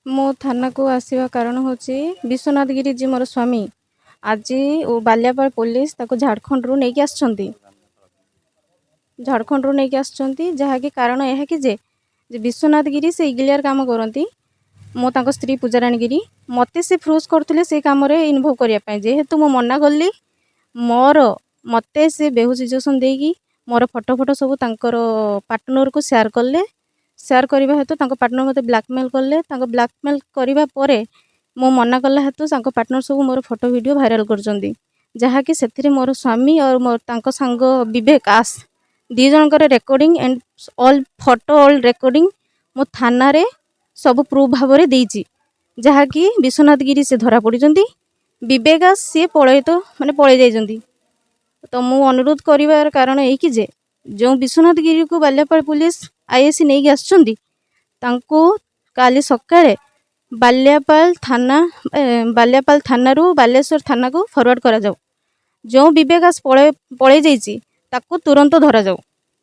ମୁଁ ଥାନାକୁ ଆସିବା କାରଣ ହେଉଛି, ବିଶ୍ୱନାଥ ଗିରି ଯିଏ ମୋର ସ୍ୱାମୀ, ଆଜି ବାଲିଆପାଳ ପୋଲିସ ତାକୁ ଝାଡ଼ଖଣ୍ଡରୁ ନେଇକି ଆସିଛନ୍ତି। ଝାଡ଼ଖଣ୍ଡରୁ ନେଇକି ଆସିଛନ୍ତି, ଯାହାକି କାରଣ ଏହା କି ଯେ ବିଶ୍ୱନାଥ ଗିରି ସେ ଇଗିଲିଆର କାମ କରନ୍ତି। ମୁଁ ତାଙ୍କ ସ୍ତ୍ରୀ ପୂଜାରାଣୀ ଗିରି। ମୋତେ ସେ ଫୋର୍ସ କରୁଥିଲେ ସେଇ କାମରେ ଇନଭଲ୍ଭ କରିବା ପାଇଁ। ଯେହେତୁ ମୁଁ ମନା କଲି, ମୋର ମୋତେ ସେ ବେହୋସ ଇଞ୍ଜେକ୍ସନ୍ ଦେଇକି ମୋର ଫଟୋ ଫଟୋ ସବୁ ତାଙ୍କର ପାର୍ଟନରକୁ ସେୟାର କଲେ। ସେୟାର କରିବା ହେତୁ ତାଙ୍କ ପାର୍ଟନର ମୋତେ ବ୍ଲାକମେଲ୍ କଲେ। ତାଙ୍କ ବ୍ଲାକମେଲ୍ କରିବା ପରେ ମୁଁ ମନା କଲା ହେତୁ ତାଙ୍କ ପାର୍ଟନର ସବୁ ମୋର ଫଟୋ, ଭିଡ଼ିଓ ଭାଇରାଲ୍ କରୁଛନ୍ତି, ଯାହାକି ସେଥିରେ ମୋର ସ୍ୱାମୀ ଆଉ ମୋର ତାଙ୍କ ସାଙ୍ଗ ବିବେକ ଆସ୍ 2 ଜଣଙ୍କର recording and all photo, all recording ମୁଁ ଥାନାରେ ସବୁ ପ୍ରୁଫ୍ ଭାବରେ ଦେଇଛି। ଯାହାକି ବିଶ୍ୱନାଥ ଗିରି ସେ ଧରା ପଡ଼ିଛନ୍ତି, ବିବେକ ଆସ୍ ସିଏ ପଳେଇ ତ ମାନେ ପଳେଇ ଯାଇଛନ୍ତି। ତ ମୁଁ ଅନୁରୋଧ କରିବାର କାରଣ ଏଇକି ଯେ ଯେଉଁ ବିଶ୍ୱନାଥ ଗିରିକୁ ବାଲିଆପାଳ ପୋଲିସ ଆଇଆଇସି ନେଇକି ଆସିଛନ୍ତି, ତାଙ୍କୁ କାଲି ସକାଳେ ବାଲିଆପାଳ ଥାନା, ବାଲିଆପାଳ ଥାନାରୁ ବାଲେଶ୍ୱର ଥାନାକୁ ଫରୱାର୍ଡ଼ କରାଯାଉ। ଯେଉଁ ବିବେକ ଆସ୍ ପଳେଇ ଯାଇଛି, ତାକୁ ତୁରନ୍ତ ଧରାଯାଉ।